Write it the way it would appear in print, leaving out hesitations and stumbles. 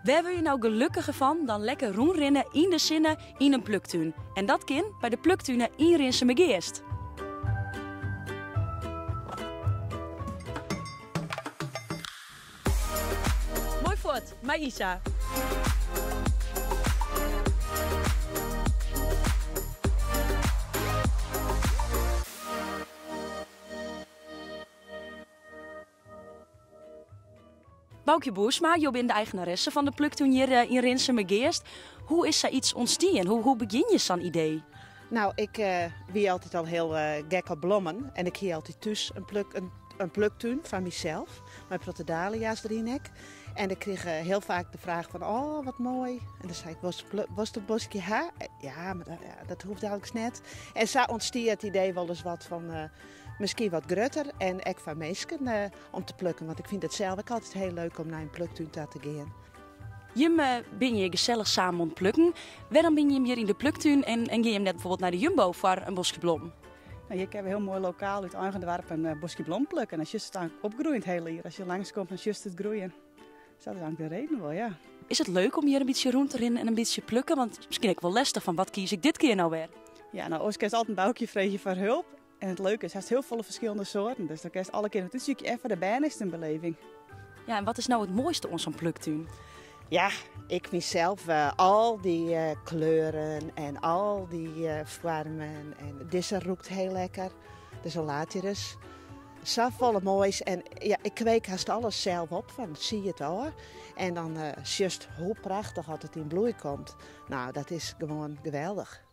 Wêr wurd je no gelokkiger fan dan lekker rûnrinne yn de sinne yn in pluktún? En dat kin by de Pluktune yn Rinsumageast. Moai fuort, mei Isa. Baukje Boersma, jo binne de eigenaresse fan de pluktún hjir eh, yn Rinsumageast. Hoe is sayts ûntstien? Hoe, hoe begjin je sa'n idee? Nou, ik uh, wie altyd al hiel uh, gek op blommen. En ik hie altyd thús in, pluk, in, in pluktún fan mysels. Mei protte dahlia's deryn ek. En ik krige hiel faak de fraach fan, oh, wat moai. En dan sei ik, wolst in boskje ha? Ja, mar dat, ja, dat hoecht eigentlik net. En sa ûntstie it idee wolris wat fan... Uh, miskien wat grutter en ek foar minsken uh, om te plukken. Want ik fyn it sels ek altyd hiel leuk om nei in pluktún ta te gean. Jim uh, binne hjir gesellich samen oan it plukken. Wêrom binne jim hjir yn de pluktún en, en gean jim net bijvoorbeeld nei de Jumbo foar in boskje blom? Nou, hjir kinne we hiel moai lokaal út eigen doarp in eh, boskje blom plukke. En dan sjochst it eigentlik opgroeien it hiele jier. As je langskomt, dan sjochst it groeien. Dus dat is eigentlik de reden wol, ja. Is it leuk om hjir in bytsje rûn te rinnen en in bytsje plukken? Want miskien ek wol lestich fan wat kies ik dit kear no wer? Ja, nou, oars kinst altyd in Baukje freegje foar help. En it leuke is, hast hiel folle ferskillende soarten. Dus dan kinst alle kear wat útsykje en foar de bern is it in beleving. Ja, en wat is no it moaiste oan sa'n pluktún? Ja, ik fyn sels uh, al dy uh, kleuren en al dy uh, foarmen. En dizze rûkt hiel lekker. Dus in lathyrus. Safolle moais. En ja, ik kweek hast alles sels op fan sied ôf. En dan uh, sjochst hoe prachtich as it yn bloei komt. Nou, dat is gewoan geweldich.